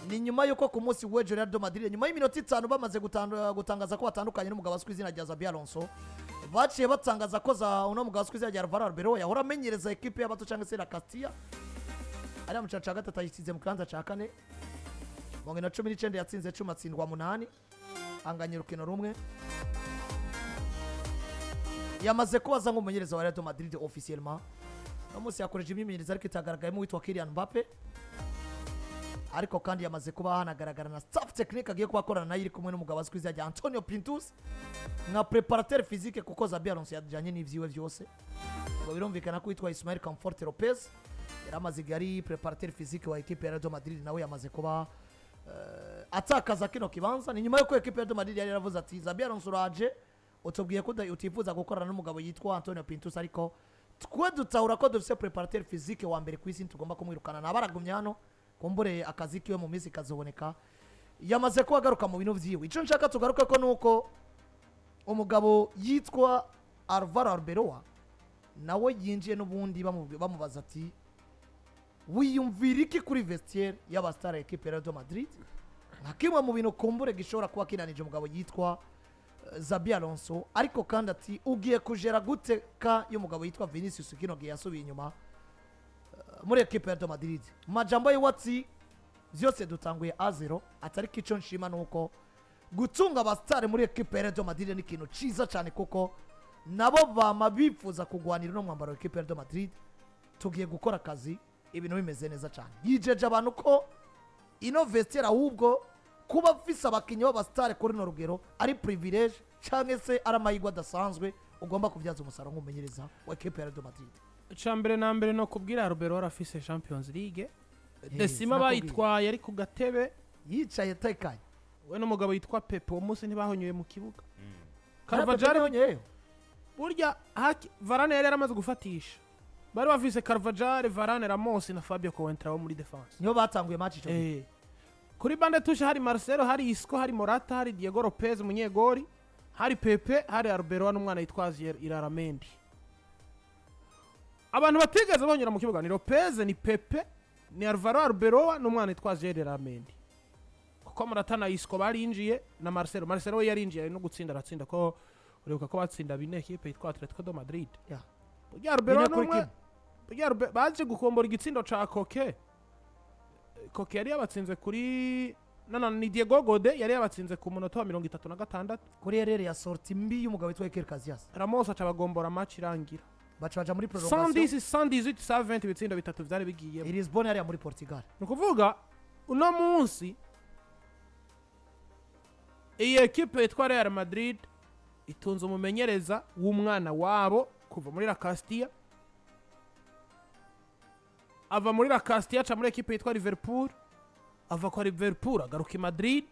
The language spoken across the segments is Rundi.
Ni nyuma y'uko ku munsi w'ejo Real de Madrid, nyuma y'iminota 5 bamaze gutangaza ko batandukanye n'umugabo azwi ku izina rya Xabi Alonso, baciye batangaza ko za uno mugabo azwi ku izina rya Alvaro Arbeloa yahora amenyereza ekipe y'abato cyangwa se La Castilla ariya mu cyiciro cya gatatu, ayisize mu kibanza cya kane. Mu nkino 19 yatsinze 10, atsindwa 8, anganya urukino rumwe. Yamaze kubaza nk'umumenyereza wa Real de Madrid officiellement. Uno munsi yakoreje imyimenyerezo, ariko itagaragayemo uwitwa Kylian Mbappe. Ariko kandi yamaze kuba hanagaragara na staff technique agiye kuba akorana nayo, iri kumwe n'umugabo azwi ku izina rya Antonio Pintus nka préparateur physique, kuko Xabi Alonso yajyanye n'ivyiwe vyose. Ngo birumvikana ko witwa Ismael Comfort Lopez yari amaze igihe ari préparateur physique wa équipe ya Real Madrid, nawe yamaze kuba atakaza kino kibanza. Ni nyuma y'uko équipe ya Real Madrid yari yaravuze ati: "Xabi Alonso, uraje utubwiye ko utifuza gukorana n'umugabo yitwa Antonio Pintus, ariko twe dutahura ko dufise préparateur physique wa mbere ku isi, tugomba kumwirukana." Naba aragumye hano, kumbure akazi kiwe mu minsi kazoboneka. Yamaze kuba agaruka mu bintu vyiwe. Ico nshaka tugaruke ko nuko umugabo yitwa Alvaro Arbeloa nawe yinjiye n'ubundi bamubaza ati: "Wiyumvira iki kuri vestiaire y'abasitari ya équipe ya Real de Madrid?" Nka kimwe mu bintu kumbure gishobora kuba kinanije umugabo yitwa Xabi Alonso. Ariko kandi ati: "Ugiye kujera gute ka y'umugabo yitwa Vinicius kino gihe yasubiye inyuma muri équipe ya Real de Madrid?" Mu majambo yiwe ati: "Vyose dutanguye à zéro." Atari ko ico nshima nuko gutunga abasitari muri équipe ya Real Madrid ni ikintu ciza cyane, kuko nabo bama bifuza kugwanira uno mwambaro wa équipe ya Real Madrid. Tugiye gukora akazi, ibintu bimeze neza cyane. Yijeje abantu ko ino vestiaire, ahubwo kuba afise abakinnyi b'abasitari kuri runo rugero, ari privilège cyangwa se ari amahirwe adasanzwe ugomba kubyaza umusaruro nk'umumenyereza wa équipe ya Real Madrid. Icya mbere na mbere no kubwira Arbeloa, arafise Champions League. Décima. Sinakubwiye. Bayitwaye ari ku gatebe. Yicaye tekanye. We n'umugabo yitwa Pepe uwo munsi ntibahonyuye mu kibuga. Carvajal Carvajal yonyeyo. Burya Varane yari yaramaze gufatisha. Bari bafise Carvajal, Varane, Ramos na Fabio Coentrao muri défense. Niyo batanguye match ico gihe. Kuri banc de touche hari Marcelo, hari Isco, hari Morata, hari Diego Lopez umunyegori, hari Pepe, hari Arbeloa n'umwana yitwa Asier Illarramendi. Abantu batigeze bonyura mu kibuga ni Lopez, ni Pepe, ni Alvaro Arbeloa n'umwana yitwa Asier Illarramendi, kuko Morata na Isco barinjiye na Marcelo. Marcelo we yarinjiye ari no gutsinda, aratsinda, ko uribuka ko batsinda 4 ekipe yitwa Atletico de Madrid. Burya Arbeloa 4 kuri n'umwe 1. Burya baje gukombora igitsindo ca Koke. Koke yari yabatsinze kuri no, ni Diego Godin yari yabatsinze ku munota wa 36. Kuri erreur ya sortie mbi y'umugabo witwa Iker Casillas. Ramos aca bagombora, match irangira. Baca baja muri prolongation. 110, 118, 120, ibitsindo bitatu vyari bigiyemo. I Lisbonne hariya muri Portugal. Ni ukuvuga uno munsi iyi ekipe yitwa Real Madrid itunze umumenyereza w'umwana wabo kuva muri La Castilla. Ava muri La Castilla aca muri ekipe yitwa Liverpool, ava kwa Liverpool agaruka i Madrid,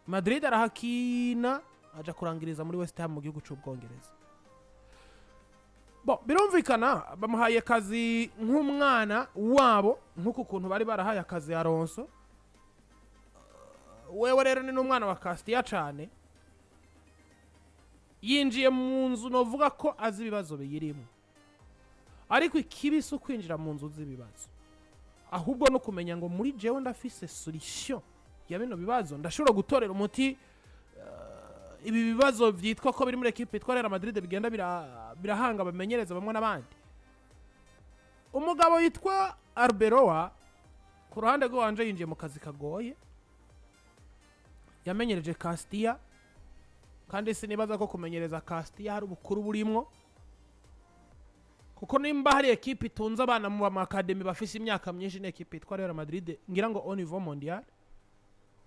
Madrid arahakina, aja kurangiriza muri West Ham mu gihugu cy'Ubwongereza. Bo birumvikana bamuhaye akazi nk'umwana wabo, nk'uku kuntu bari barahaye akazi Alonso. Wewe rero ni n'umwana wa Castilla cyane, yinjiye mu nzu novuga ko azi ibibazo biyirimo. Ariko ikibi si ukwinjira mu nzu z'ibibazo, ahubwo no kumenya ngo muri jewe ndafise solution ya bino bibazo, ndashobora gutorera umuti ibi bibazo byitwa ko biri muri ekipe yitwa Real Madrid bigenda birahanga bamenyereza bamwe n'abandi. Umugabo yitwa Arbeloa ku ruhande rw'iwanje yinjiye mu kazi kagoye. Yamenyereje Castilla, kandi sinibaza ko kumenyereza Castilla hari ubukuru burimwo, kuko nimba hari ekipe itunze abana mu ma académie bafise imyaka myinshi ni ekipe yitwa Real Madrid. Ngira ngo au niveau mondial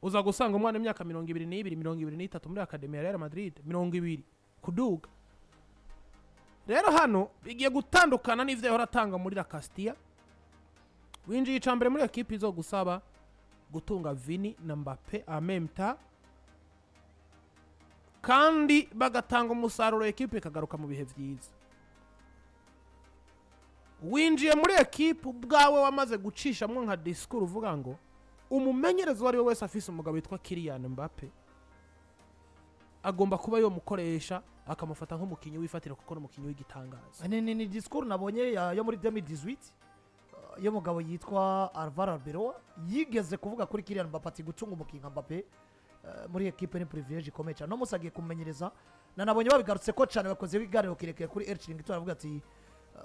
uza gusanga umwana w'imyaka 22, 23 muri académie ya Real Madrid, 20 kuduga. Rero hano bigiye gutandukana n'ivyo yahora atanga muri La Castilla. Winjiye icambere muri ekipe izogusaba gutunga Vini na Mbappe en même temps, kandi bagatanga umusaruro, ekipe ikagaruka mu bihe vyiza. Winjiye muri ekipe ubwawe wamaze gucishamwo nka discours uvuga ngo umumenyereza uwo ari we wese afise umugabo witwa Kylian Mbappe agomba kuba yomukoresha, akamufata nk'umukinnyi w'ifatiro, kuko ni umukinnyi w'igitangaza. Ni discours nabonye yo muri 2018. Y'umugabo yitwa Alvaro Arbeloa yigeze kuvuga kuri Kylian Mbappe ati gutunga umukinnyi nka Mbappe muri ekipe ni privilege ikomeye cyane. No munsi agiye kumenyereza, nanabonye babigarutse ko cyane, bakoze ibiganiro kirekire kuri El Chiringuito, aravuga ati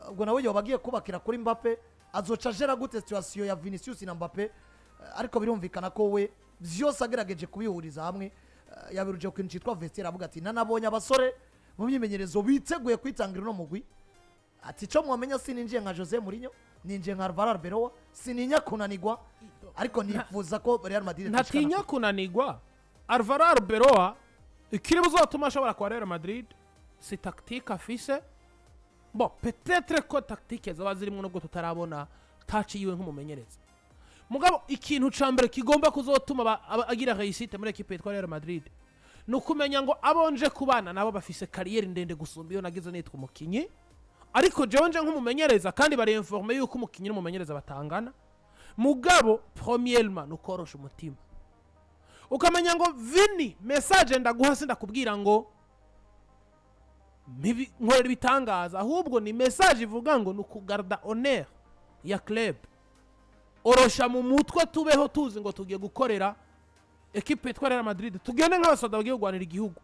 ubwo nawe yoba agiye kubakira kuri Mbappe, azoca agera gute situation ya Vinicius na Mbappe? Ariko birumvikana ko we byose agerageje kubihuriza hamwe, yabiruje ku kintu cyitwa vestiaire, avuga ati nanabonye abasore mu myimenyerezo biteguye kwitangira uno mugwi, ati icyo mwamenya sininjiye nka Jose Mourinho, ninjiye nka Alvaro Arbeloa, sininya kunanigwa, ariko nifuza ko Real Madrid Ntatinya kunanigwa. Alvaro Arbeloa, ikiri buzatuma ashobora kwa Real Madrid si tactique afise. Bon, peut-être ko tactique zaba zirimo nubwo tutarabona touche yiwe nk'umumenyereza. Mugabo ikintu ca mbere kigomba kuzotuma agira réussite muri ekipe yitwa Real Madrid ni ukumenya ngo abonje kubana nabo bafise carrière ndende gusumba iyo nagize nitwa umukinyi, ariko jewe nje nk'umumenyereza, kandi bari informé yuko umukinyi n'umumenyereza batangana. Mugabo premièrement ni ukorosha umutima, ukamenya ngo Vini, message ndaguha sindakubwira ngo nkorera ibitangaza, ahubwo ni message ivuga ngo ni ukugarda honneur ya club. Orosha mu mutwe, tubeho tuzi ngo tugiye gukorera ekipe yitwa Real Madrid, tugende nk'abasoda bagiye kurwanira igihugu.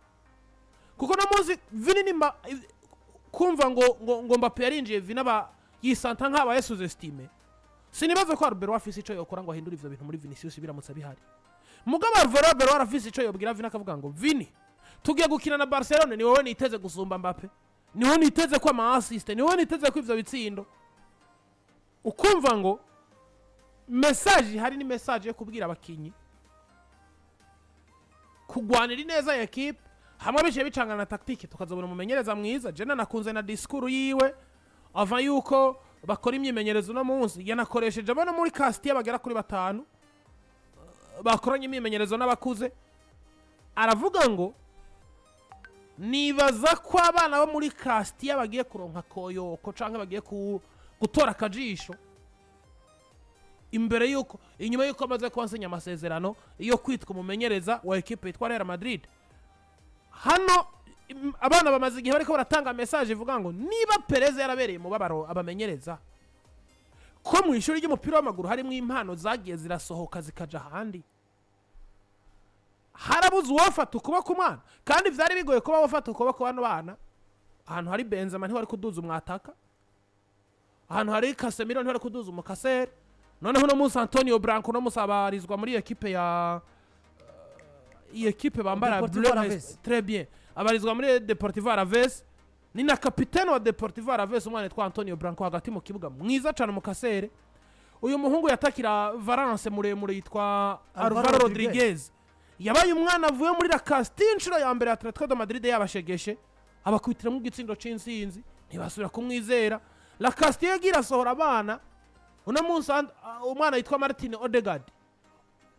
Kuko no munsi Vini nimba kumva ngo Mbappe yarinjiye, Vini aba yisanta nk'abaye sous-estimé. Sinibaza ko Arbeloa afise ico yokora ngo ahindure ivyo bintu muri Vinicius biramutse bihari. Mugabo Alvaro Arbeloa arafise ico yobwira Vini, akavuga ngo Vini, tugiye gukina na Barcelone, ni wowe niteze gusumba Mbappe, ni wowe niteze ko ama assist, ni wowe niteze ko ivyo bitsindo. Ukumva ngo message ihari ni message yo kubwira abakinyi kugwanira ineza ya ekipe, hamwe biciye bicangana na tactique, tukazobona umumenyereza mwiza. Jena nakunze na discours yiwe ava yuko bakora imyimenyerezo uno munsi. Yanakoresheje abo no muri Castilla bagera kuri batanu bakoranye imyimenyerezo n'abakuze. Aravuga ngo nibaza ko abana bo muri Castilla bagiye kuronka koyoko canke bagiye gutora akajisho imbere yuko, inyuma yuko amaze kuba nsinya amasezerano yo kwitwa umumenyereza wa ekipe yitwa Real Madrid. Hano abana bamaze igihe bariko baratanga message ivuga ngo niba Perez yarabereye umubabaro abamenyereza, ko mu ishuri ry'umupira w'amaguru harimo impano zagiye zirasohoka zikaja ahandi, harabuze uwofata ukuboko umwana, kandi vyari bigoye kuba wofata ukuboko bano bana. Ahantu hari Benzema ntiwari kuduza umwataka, ahantu hari Casemiro ntiwari kuduza umukaseri. Noneho uno munsi Antonio Blanco uno munsi abarizwa muri ekipe ya iyi ekipe bambara Deportivo bleu. Alaves. Très bien, abarizwa muri Deportivo Alaves, ni na kapitene wa Deportivo Alaves. Umwana yitwa Antonio Blanco hagati mu kibuga, mwiza cyane, umukasere. Uyu muhungu yatakira Valence, muremure, yitwa Alvaro Alvaro Rodriguez. Rodriguez, yabaye umwana avuye muri La Castilla inshuro ya mbere Atletico de Madrid yabashegeshe, abakubitiramo igitsindo c'insinzi, ntibasubira kumwizera. La Castilla yagiye irasohora abana. Uno munsi umwana yitwa Martin Odegaard,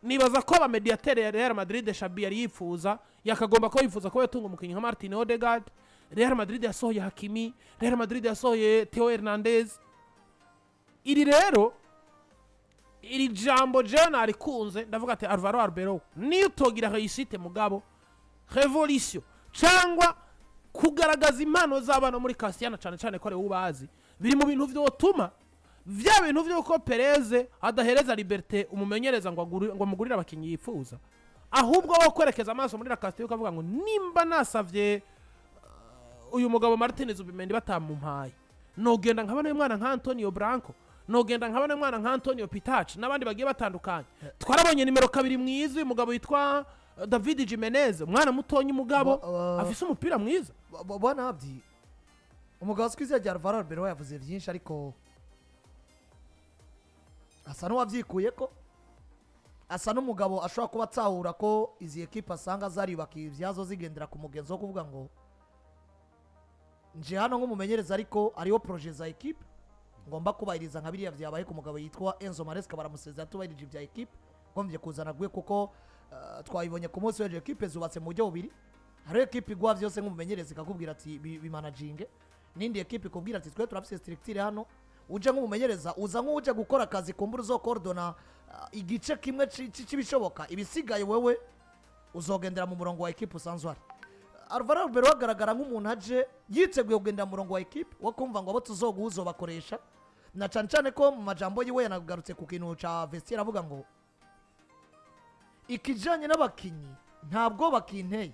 nibaza ko abamediatere ya Real Madrid, Xabi yari yifuza, yakagomba kuba yifuza kuba yatunga umukinnyi nka Martin Odegaard. Real Madrid yasohoye Hakimi, Real Madrid yasohoye Theo Hernandez. Iri rero iri jambo jewe narikunze, ndavuga ati Alvaro Arbeloa, niyo utogira réussite, mugabo révolution cyangwa kugaragaza impano z'abana muri Castilla, cyane cyane ko ari wowe ubazi, biri mu bintu vyotuma vya bintu vy'uko Perez adahereza liberté umumenyereza ngo ngo amugurire abakinnyi yifuza, ahubwo wo kwerekeza amaso muri La Castilla ukavuga ngo nimba nasavye uyu mugabo Martin Zubimendi batamumpaye, nogenda nkabona uyu mwana nka Antonio Blanco, nogenda nkabona umwana nka Antonio Pitaci n'abandi bagiye batandukanye. Twarabonye nimero 2 mwiza, uyu mugabo yitwa David Jimenez, umwana mutonya, umugabo afise umupira mwiza. Bwana Abdi, umugabo azwi izina rya Alvaro Arbeloa yavuze byinshi, ariko asa n'uwabyikuye ko asa n'umugabo ashobora kuba atahura ko izi ekipa asanga zariyubakiye ibyazo, zigendera ku mugenzo wo kuvuga ngo nje hano nk'umumenyereza, ariko hariho projets za ekipe ngomba kubahiriza, nka biriya byabaye ku mugabo yitwa Enzo Maresca, baramusezera tubahirije ibya ekipe ngombye kuzana gwe, kuko twabibonye ku munsi w'ejo, ekipe zubatse mu buryo bubiri. Hariho ekipe iguha byose nk'umumenyereza, ikakubwira ati bimanaginge, n'indi ekipe ikubwira ati twe turafise structure hano, uje nk'umumenyereza uza nk'uje gukora akazi, kumbura uzokordona igice kimwe c'ibishoboka, ibisigaye wewe uzogendera mu murongo wa ekipe usanzwe uhari. Alvaro Arbeloa agaragara nk'umuntu aje yiteguye kugendera mu murongo wa ekipe, wo kumva ngo abo tuzoguha uzobakoresha. Na cane cane ko mu majambo yiwe yanagarutse ku kintu ca vestiaire, avuga ngo ikijanye n'abakinyi ntabwo bakinteye,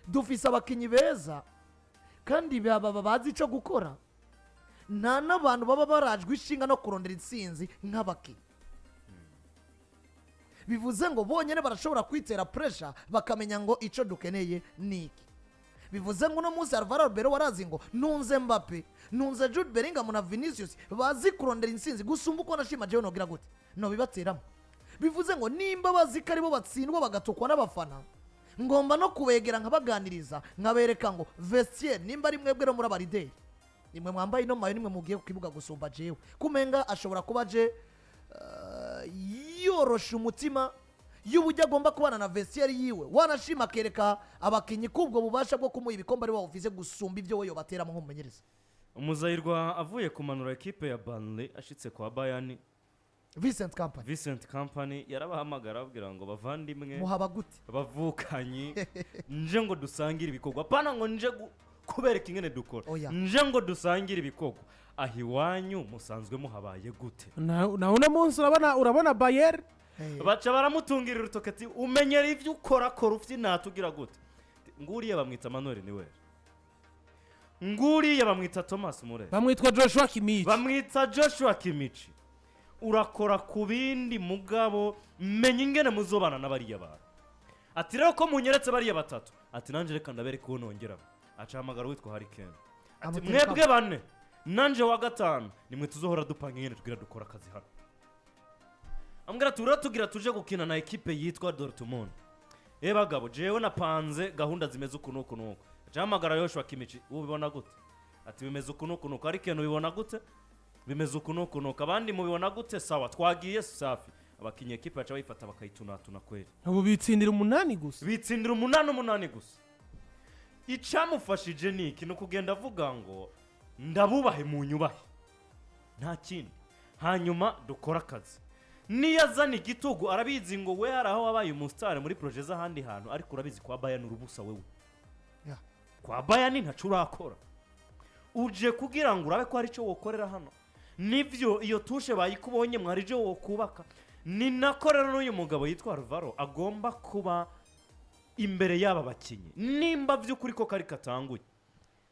dufise abakinyi beza kandi baba bazi ico gukora, nta n'abantu baba barajwe ishinga no kurondera intsinzi nk'abakinyi. Bivuze ngo bonyine barashobora kwitera pressure, bakamenya ngo ico dukeneye ni iki. Bivuze ngo uno munsi Alvaro Arbeloa warazi ngo nunze Mbappe, nunze Jude Bellingham na Vinicius, bazi kurondera intsinzi gusumba uko nashima jewe nogira gute nobibateramo. Bivuze ngo nimba bazi ko aribo batsindwa bagatukwa n'abafana, ngomba no kubegera nkabaganiriza, nkabereka ngo vestiaire, nimba ari mwebwe no muri aba leader, nimwe mwambaye ino maillot, nimwe mugiye ku kibuga gusumba jewe. Kumenga ashobora kuba aje yorosha umutima y'uburyo agomba kubana na vestiaire yiwe, wanashima akereka abakinnyi ko ubwo bubasha bwo kumuha ibikombe ari bawuvize gusumba ibyo we yobateramo nk'umumenyereza. Umuzayirwa avuye kumanura ekipe ya Burnley ashitse kwa Bayern, Vincent Kompany. Vincent Kompany yarabahamagara, ababwira ngo: "Bavandimwe, Muhaba gute? bavukanye, nje ngo dusangire ibikorwa, pana ngo nje kubereka ingene dukora." Oya. "Nje ngo dusangire ibikorwa. Aho iwanyu musanzwe muhabaye gute?" Na uno munsi urabona Bayern. Baca baramutungirira urutoki ati: "Umenyera ibyo ukora, kora ufite gute." Nguriya bamwita Manuel Neuer, nguriya bamwita Thomas Muller, bamwitwa Joshua Kimmich, bamwita Joshua Kimmich. Urakora ku bindi, mugabo menya ingene muzobana n'abariya bantu. Ati: "Rero ko munyeretse bariya batatu," ati, "nanjye reka ndabereka uwo nongeramo." Aca ahamagara uwitwa Harry Kane, ati: Amutereka. "Mwebwe bane nanje wa gatanu, nimwe tuzohora dupanga ingene tugira dukora akazi hano." Ambwira ati: "Rero tugira tuje gukina na ekipe yitwa Dortmund. Eh bagabo, jewe napanze gahunda zimeze uku n'uku n'uku." Aca ahamagara Joshua Kimmich: "Ubibona gute?" Ati: "Bimeze uku n'uku n'uku." Harry Kane: "Ubibona gute?" "Bimeze uku n'uku n'uku." "Abandi mubibona gute?" "Sawa, twagiye." Safi, abakinnyi ekipe baca bayifata bakayitunatuna kweri. Ubu bitsindira 8 gusa. Bitsindira 8, 8 gusa. Icamufashije ni iki? Ni ukugenda avuga ngo: "Ndabubahe, mu nyubahe, nta kindi, hanyuma dukore akazi." Niyo azana igitugu, arabizi ngo we hari aho wabaye umusitari muri projet z'ahandi hantu, ariko urabizi kwa Bayern urubusa wewe. Kwa Bayern ntaco urakora, uje kugira ngo urabe ko hari icyo wokorera hano. Nibyo, iyo touche bayikubonye, mwari ibyo wokubaka. Ni nako rero n'uyu mugabo yitwa Alvaro agomba kuba imbere y'aba bakinnyi. Nimba by'ukuri ko kari katanguye,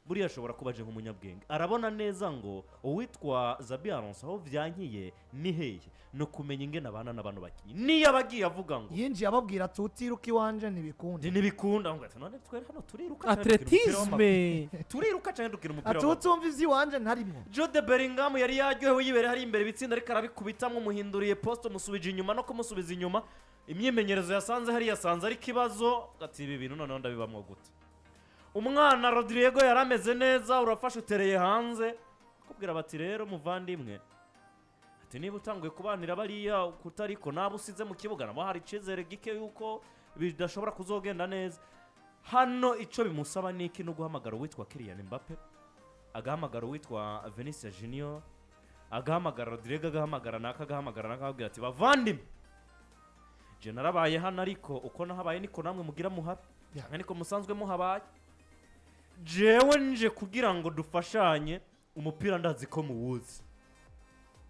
buriya ashobora kuba aje nk'umunyabwenge, arabona neza ngo uwitwa Xabi Alonso aho byankiye ni hehe, ni ukumenya ingene abana n'abantu bakinnyi. Niyo aba agiye avuga ngo Yinjiye ababwira ati: "Utiruka iwanje ntibikunda." Ntibikunda. Ngo ati: "None twe hano turiruka canke dukina umupira w'amaguru? Athlétisme. Turiruka cyane, dukina umupira Ati: w'amaguru." "Utumva ivy'iwanje ntarimwo." Jude Bellingham yari yaryohewe, yibereye hari imbere ibitsinda, ariko arabikubitamo, umuhinduriye poste, umusubije inyuma no kumusubiza inyuma. Imyimenyerezo yasanze hari yasanze ari ikibazo, ati: "Ibi bintu noneho ndabibamwo gute?" Umwana Rodrigo yari ameze neza, urafashe utereye hanze. Akubwira bati: "Rero muvandimwe," ati, "niba utanguye kubanira bariya kutariko nabo usize mu kibuga, nabo hari icyizere gike yuko bidashobora kuzogenda neza hano." Icyo bimusaba ni iki? No guhamagara uwitwa Kylian Mbappe, agahamagara uwitwa Vinicius Junior, agahamagara Rodrigo, agahamagara naka, agahamagara naka, akabwira ati: "Bavandimwe, je narabaye hano, ariko uko nahabaye niko namwe mugira muhabe, canke niko musanzwe muhabaye. Jewe nje kugira ngo dufashanye umupira, ndazi ko muwuzi."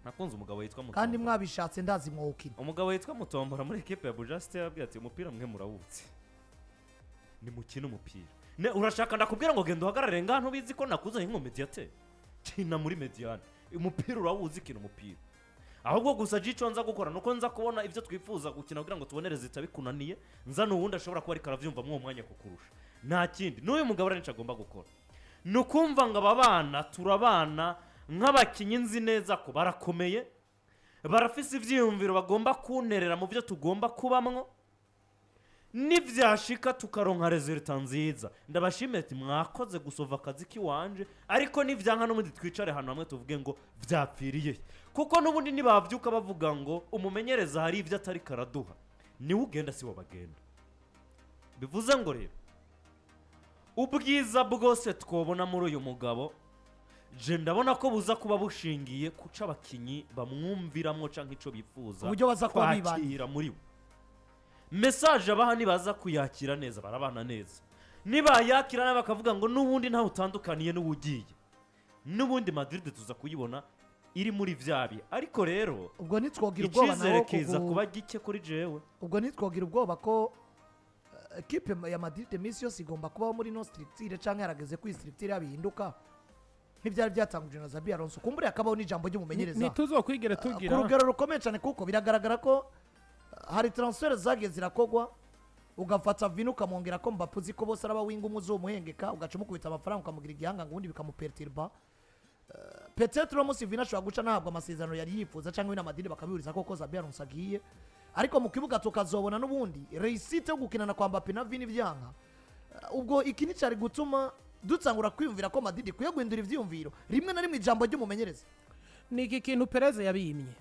Nakunze umugabo yitwa Kandi Mutombora. mwabishatse ndazi mwowukina. Umugabo yitwa Mutombora muri ekipe ya Buja City yababwiye ati: "Umupira mwe murawuzi, nimukine umupira." Ne urashaka ndakubwira ngo genda uhagarare ngaha? Ntubizi ko nakuzanye nk'umumediateri? Kina muri médiane, umupira urawuzi, kina umupira. Ahubwo gusa jico nza gukora nuko nza kubona ibyo twifuza gukina kugira ngo tubone résultat. Bikunaniye, nza n'uwundi ashobora kuba ariko arabyumva mw'uwo mwanya kukurusha, nta kindi. N'uyu mugabo rero nicyo agomba gukora, ni ukumva ngo aba bana turabana nk'abakinnyi, nzi neza ko barakomeye, barafise ivyiyumviro bagomba kunterera mu byo tugomba kubamwo. Nivyashika tukaronka résultat nziza, ndabashimiye ati: "Mwakoze gusova akazi k'iwanje." Ariko nivyanka, n'ubundi twicare ahantu hamwe tuvuge ngo vyapfiriye he? Kuko n'ubundi nibavyuka bavuga ngo umumenyereza hari ibyo atari karaduha, niwe ugenda, si wo bagenda. Bivuze ngo rero ubwiza bwose twobona muri uyu mugabo, je ndabona ko buza kuba bushingiye kuca abakinyi bamwumviramwo canke ico bifuza Uburyo baza kuba bibanye. kwakira muri we. Message abaha nibaza kuyakira neza, barabana neza. Nibayakira nabi bakavuga ngo n'ubundi ntawe utandukaniye n'uwugiye. N'ubundi Madrid tuza kuyibona iri muri vya bihe, ariko rero Ubwo ntitwogira ubwoba icyizere nawo kiza kuba gike kuri jewe. Ubwo ntitwogira ubwoba ko ekipe ya Madrid iminsi yose igomba kubaho muri no structure, canke yarageze kuri structure yabihinduka ntibyari byatanguje na Xabi Alonso, kumbure hakabaho n'ijambo ry'umumenyereza Ntituzokwigere ku tugira rugero rukomeye cyane, kuko biragaragara ko hari transfer zagiye zirakogwa, ugafata Vini ukamwongera ko Mbappe, uzi ko bose araba winga, umwe uzomuhengeka, ugaca umukubita amafaranga ukamugira igihanga, ubundi bikamuperturba. Peut-être uno munsi Vini ashobora guca nahabwa amasezerano yari yifuza, cyangwa we na Madrid bakabihuriza koko Xabi Alonso agiye, ariko mu kibuga tukazobona n'ubundi réussite yo gukinana kwa Mbappe na Vini byanka. Ubwo iki ni cyari gutuma dutangura kwiyumvira ko Madrid ikwiye guhindura ivyiyumviro, rimwe na rimwe ijambo ry'umumenyereza. Ni iki kintu Perez yabimye.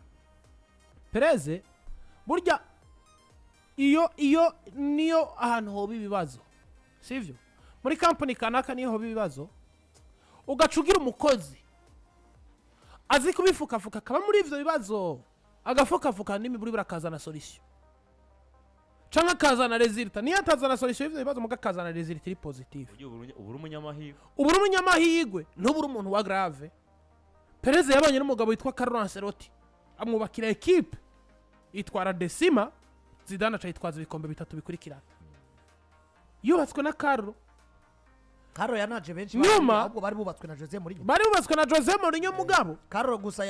Perez burya iyo niyo ahantu hoba ibibazo, sivyo? Muri kampani kanaka niyo hoba ibibazo, ugaca ugira umukozi azi kubifukafuka, akaba muri ivyo bibazo agafukafuka, n'imiburi akazana solution canke akazana résultat. Niyo atazana solution y'ivyo bibazo, muga akazana résultat iri positive. Ubu uri umunyamahirwe. Ubu uri umunyamahirwe, ntuba uri umuntu wa grave. Perez yabanye n'umugabo witwa Carlo Ancelotti, amwubakira ekipe itwara décima, Zidane aca yitwaza ibikombe bitatu bikurikirana, yubatswe na Carlo. Carlo yanaje benshi ahubwo bari bubatswe na Jose Mourinho. Bari bubatswe na Jose Mourinho, mugabo Carlo gusa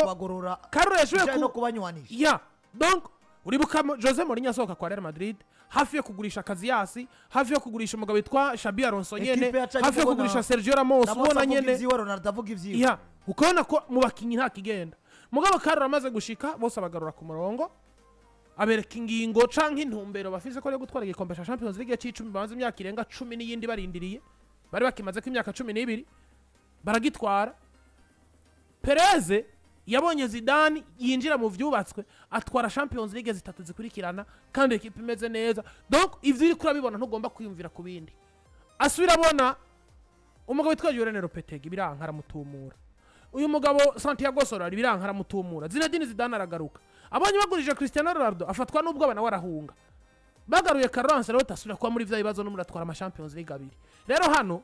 kubagorora Carlo yashoboye bijanye no kubanywanisha. Ya, donc uribuka Jose Mourinho asohoka kwa Real Madrid, hafi yo kugurisha Casillas, hafi yo kugurisha umugabo witwa Xabi Alonso nyene, Ekipe yacanye hafi yo kubona kugurisha Sergio Ramos, Ramos ubona avuga nyene ivyiwe, Ronaldo avuga ivyiwe. Ya, ukabona ko mu bakinyi nta kigenda, mugabo Carlo amaze gushika bose abagarura ku murongo, abereka ingingo canke intumbero bafise, ko ari gutwara igikombe ca Champions League c'icumi bamaze imyaka irenga 10 n'iyindi barindiriye, bari bakimaze ko imyaka 12, baragitwara. Perez yabonye Zidane yinjira mu vyubatswe, atwara Champions League zitatu zikurikirana, kandi ekipe imeze neza. Donc ivyo uriko urabibona, ntugomba kwiyumvira ku bindi. Asubira abona umugabo witwa Julen Lopetegui, biranka, aramutumura. Uyu mugabo Santiago Solari, biranka, aramutumura. Zinedine Zidane aragaruka, abonye bagurije Cristiano Ronaldo, afatwa n'ubwoba, nawe arahunga. Bagaruye Carlo Ancelotti, asubira kuba muri vya bibazo, n'umuri atwara ama Champions League abiri. Rero hano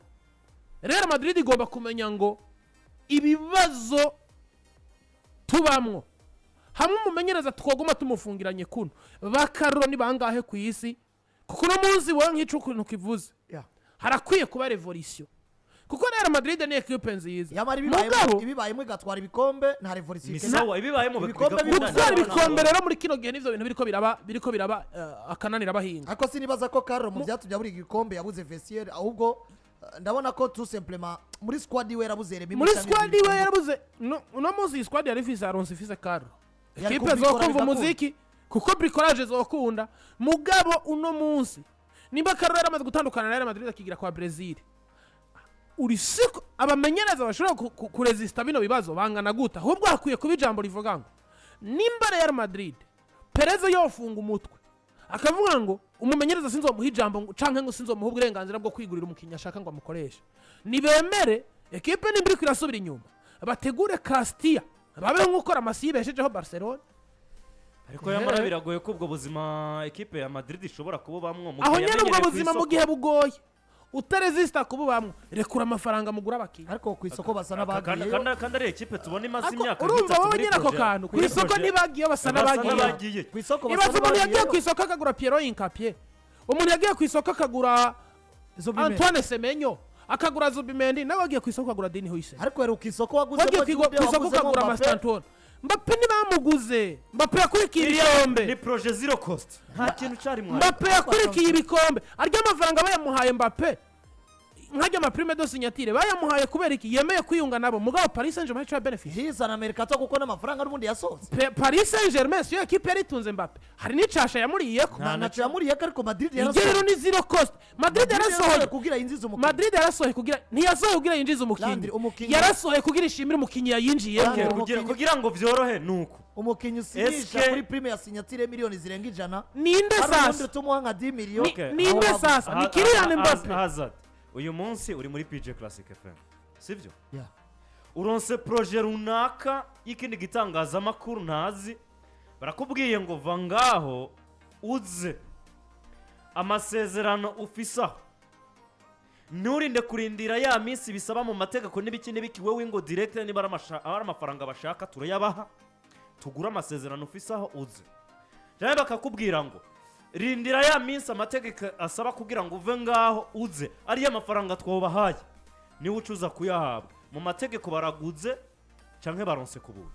Real Madrid igomba kumenya ngo ibibazo tubamwo hamwe umumenyereza twoguma tumufungiranye kuno, ba Carlo ni bangahe ku isi? Kuko uno munsi wowe nk'ico ukuntu kivuze, harakwiye kuba révolution, kuko Real Madrid ni ekipe nziza. Yamara Mugabo ibibayemo igatwara ibikombe, nta révolution Ni ikeneye. sawa ibibayemo Ibikombe bigakunda. Gutwara ibikombe rero muri kino gihe nivyo bintu biriko biraba akananira abahinga. Ariko sinibaza ko Carlo mu byatumye abura igikombe yabuze vestiaire, ahubwo ndabona ko tout simplement muri squad iwe yarabuze Remy Muri canke squad ibindi. iwe yarabuze. No, uno munsi iyi squad yari ifise Alonso, ifise Carlo, Yari ekipe kubikora zokumva bigakunda. umuziki, kuko bricolage zokunda. Mugabo uno munsi nimba Carlo yaramaze gutandukana na Real Madrid akigira kwa Brazil, uri siko abamenyereza bashobora kuresista bino bibazo bangana gute? Ahubwo hakwiye kuba ijambo rivuga ngo nimba Real Madrid Perez yofunga umutwe akavuga ngo umumenyereza sinzomuha ijambo canke ngo sinzomuha uburenganzira bwo kwigurira umukinnyi ashaka ngo amukoreshe, nibemere ekipe nimba iriko irasubira inyuma, bategure Castilla, babeho nk'uko La Masia ibeshejeho Barcelona. Ariko yamara biragoye ko ubwo buzima ekipe ya Madrid ishobora kububamwo mu Aho gihe nyene ubwo yamenyereye ku buzima mu isoko. gihe bugoye, utaresista kububamwo, rekura amafaranga mugura abakinnyi. Ariko ku isoko basa n'abagiyeyo. Kandi ari ekipe tubona imaze Ariko imyaka urumva nk'itatu wowe muri nyine ako projet. kantu ku Muri isoko projet. ntibagiye, basa Basa n'abagiye. n'abagiye. Ku isoko basa Ibaze umuntu yagiye ku n'abagiyeyo. isoko akagura Piero Hincapie, umuntu yagiye ku isoko akagura Zubimendi. Antoine Semenyo, akagura Zubimendi, nawe wagiye ku isoko akagura Dean Huijsen. Ariko heruka isoko waguze Wagiye ku isoko ukagura Mastantuono. Mbappe ntibamuguze, Mbappe yakurikiye ibikombe. Ni projet zero cost, nta kintu cyari mwari. Mbappe yakurikiye ibikombe, arya amafaranga bayamuhaye. Mbappe nkajya ama prime de signature bayamuhaye kubera iki? Yemeye kwiyunga nabo. Mugabo Paris Saint Germain cyo benefit Hizana mercato, kuko n'amafaranga n'ubundi yasohotse. Paris Saint Germain siyo ekipe yari itunze Mbappe, hari n'icasha yamuriyeko. Nta naco yamuriye, ariko Madrid Iryo rero yarasohoye. ni zero cost. Madrid yarasohoye kugira yinjize umukinnyi. Madrid yarasohoye kugira, ntiyasohoye kugira yinjize umukinnyi. Landry, umukinnyi- Yarasohoye kugira ishimire umukinnyi yayinjiyemo. Landry, Kugira ngo byorohe nuko umukinnyi usinyisha kuri prime ya signature miliyoni zirenga 100, Ninde hari ubundi sasa? tumuha nka 10 miliyoni. Ninde Aho sasa? Ni Kylian Mbappe. Hazard, uyu munsi uri muri PJ Classic FM, sibyo? Yeah. Uronse projet runaka y'ikindi gitangazamakuru ntazi, barakubwiye ngo va ngaho uze, amasezerano ufise aho Nturinde kurindira ya minsi bisaba mu mategeko n'ibiki n'ibiki. Wowe ngo direct, niba ari amafaranga bashaka turayabaha, tugure amasezerano ufise aho uze. Rero bakakubwira ngo rindira ya minsi amategeko asaba kugira ngo uve ngaho uze, ariyo mafaranga twobahaye, niwe ucuza kuyahabwa. Mu mategeko baraguze canke baronse ku buntu.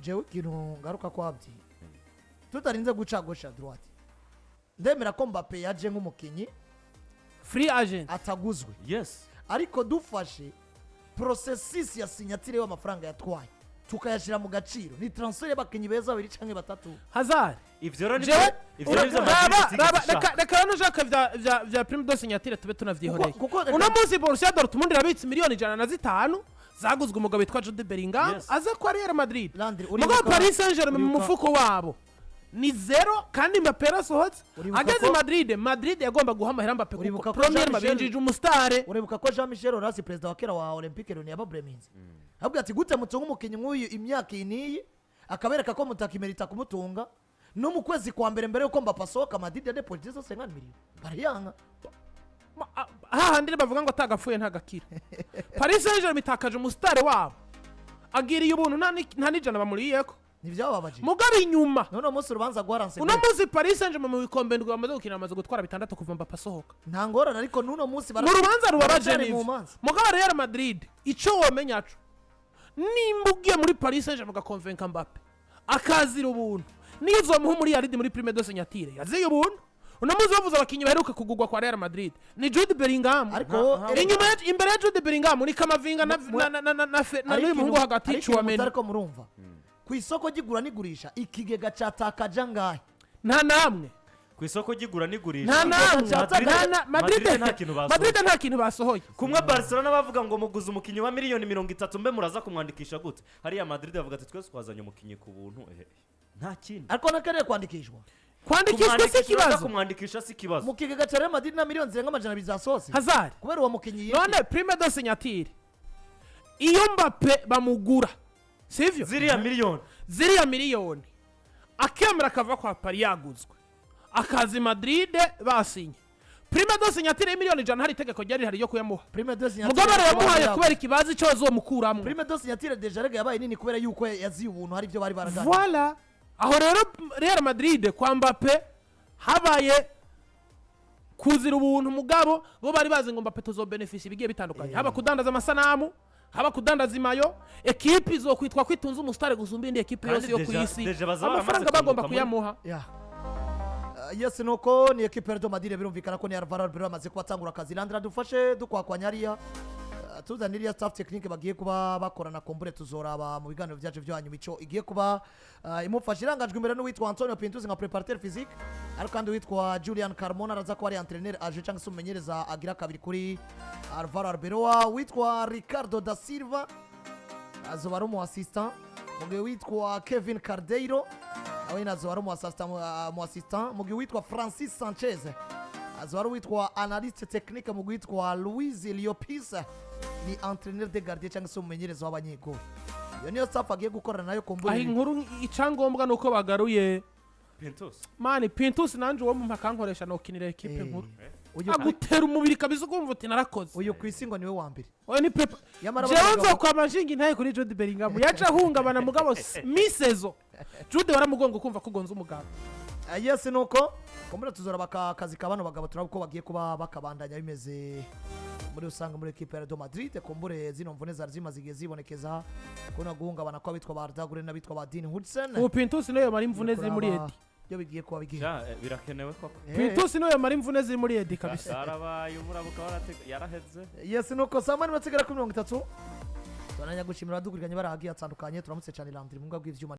Jewe ikintu ngaruka ko habyi tutarinze guca gauche à droite, ndemera ko Mbappe yaje nk'umukinnyi free agent ataguzwe, ariko dufashe processus ya signature y'amafaranga yatwaye tukayashyira mu gaciro, ni transfer y'abakinnyi beza babiri canke batatu. Hazard. Ivyo rero nivyo, Jewe ivyo nivyo raba Madrid raba itigeze reka ishaka. reka rero nushaka vya prime de signature tube tunavyihoreye. Kuko Uno munsi Borussia Dortmund irabitse miliyoni 105 zaguzwe umugabo witwa Jude Bellingham aza kwa Real Madrid. Landry, mugabo Paris Saint-Germain mu mufuko wabo ni zéro, kandi Mbappe yarasohotse Uribuka ageze Madrid. Madrid yagomba guha amahera Mbappe Uribuka kuko ko premier Jean Michel- binjije umusitare. Uribuka ko Jean Michel Aulas, perezida wa kera wa Olympique Lyon, yababureminze ahubwo ati: "Gute mutunga umukinnyi nk'uyu imyaka iyi n'iyi, akabereka ko mutakimerita kumutunga?" No mu kwezi kwa mbere, mbere yuko Mbappe asohoka, Madrid yadeposite zose 50 miliyoni, barayanga. Hahandi bavuga ngo atagapfuye ntagakira. Paris Saint-Germain itakaje umusitare wabo agiriye ubuntu, nta n'ijana bamuriyeko. Ntibyababaje? Mugabo inyuma none uwo munsi urubanza rwaranse. Uno munsi Paris Saint-Germain mu bikombe ndwi bamaze gukina bamaze gutwara bitandatu kuva Mbappe asohoka. Nta ngorane, ariko n'uno munsi Mu rubanza rubabaje baracyari mu nivyo. manza. Mugabo Real Madrid, ico womenya co nimba ugiye muri Paris Saint-Germain ugakonvenka Mbappe akazira ubuntu, niyo uzomuha umuriyaridi muri prime de signature yaziye ubuntu. Uno munsi bavuze abakinnyi baheruka kugurwa kwa Real Madrid ni Jude Bellingham. Ariko Inyuma ya, imbere ya Jude Bellingham ni Kamavinga na na Ariko n'uyu muhungu hagati ariko ikintu Tchouameni. mutariko murumva, ku isoko ry'igura n'igurisha ikigega cyatakaje angahe? Nta namwe. Ku isoko ry'igura n'igurisha, Nta namwe. Madrid Nta na nta kintu basohoye. Madrid nta kintu basohoye. Kumwe Barcelona bavuga ngo muguze umukinnyi wa miliyoni 30, mbe muraza kumwandikisha gute? Hariya Madrid bavuga ati: "Twese twazanye umukinnyi ku buntu, ehe nta kindi." Ariko nakarere kwandikishwa. Kwandikishwa si Kumwandikisha, ikibazo. kumwandikisha si ikibazo. Mu kigega cya Real Madrid na miliyoni zirenga 200 zasohotse Hazard, kubera uwo mukinnyi yinjiye. None prime de signature iyo Mbappe bamugura, sivyo? Ziriya miliyoni, ziriya miliyoni akemera akava kwa Paris yaguzwe akaza i Madrid basinye prime de signature y'imiliyoni 100, hari itegeko ryari rihari ryo kuyamuha. Prime de signature Mugabo yamuhaye kubera ikibazo icyo bazomukuramo. Prime de signature déjà rega yabaye nini kubera yuko yaziye ubuntu, hari ibyo bari baraganiriye. Voilà, aho rero Real Madrid kwa Mbappe habaye kuzira ubuntu, mugabo bo bari bazi ngo Mbappe tuzobenefisi ibigiye bitandukanye, haba kudandaza amasanamu, haba kudandaza imayo, ekipi izokwitwa kwitunza umusitari gusumba indi ekipe Kandi yose yo ku isi. déjà baza baramaze Amafaranga bagomba kunguka kuyamuha. Ya. Yes, nuko ni ekipe ya Real Madrid, birumvikana ko ni Alvaro Arbeloa amaze kuba atangura akazi. Landra, dufashe dukwakwanya hariya. Tuzana iriya staff technique bagiye kuba bakorana, kumbure tuzoraba mu biganiro byacu byo hanyuma ico igiye kuba imufasha. Irangajwe imbere n'uwitwa Antonio Pintus nka préparateur physique, ariko kandi uwitwa Julian Carmona araza kuba ari entraîneur adjoint cyangwa se umumenyereza agira kabiri kuri Alvaro Arbeloa. Witwa Ricardo da Silva azoba ari umu assistant, mu gihe witwa Kevin Cardeiro nawe nyine azoba ari umu assistant, mu gihe witwa Francis Sanchez azoba ari uwitwa analyste technique, mu gihe witwa Luis Liopis ni entraîneur de gardien cyangwa se umumenyereza w'abanyegoli. Iyo niyo staff agiye gukorana nayo Aho kumbura. inkuru, icyangombwa ni uko bagaruye Pintus. Mani Pintus. Nanje uwo mumpa akankoresha nokinira ekipe nkuru, Uyu agutera umubiri kabisa ukumva uti narakoze. Uyu ku isi ngo niwe wa mbere. Oya, ni pepa. Yamara Jewe abagabo- nzokwama nshinga intahe kuri Jude Bellingham yaca ahungabana, mugabo misezo Jude waramugonga ukumva ko ugonze umugabo. Yes, nuko kumbura tuzoraba akazi ka bano bagabo, turaba uko bagiye kuba bakabandanya bimeze muri rusange muri ekipe ya Real Madrid. Kumbure zino mvune zari zimaze igihe zibonekeza, kubona guhungabana kw'abitwa ba Arda Güler n'abitwa ba Dean Huijsen. Ubu Pintus niyo yamara imvune ziri muri Kuraba Edi. Iyo bigiye kuba bigiye. Ja, birakenewe koko. Pintus niyo yamara imvune ziri muri Edi kabisa. Yarabaye umurabuka yaraheze. Yes, nuko saa 8:30 turananya gushimira abadukurikiranye bari ahagiye hatandukanye. Turamutse cyane Landry mu bw'ivyuma.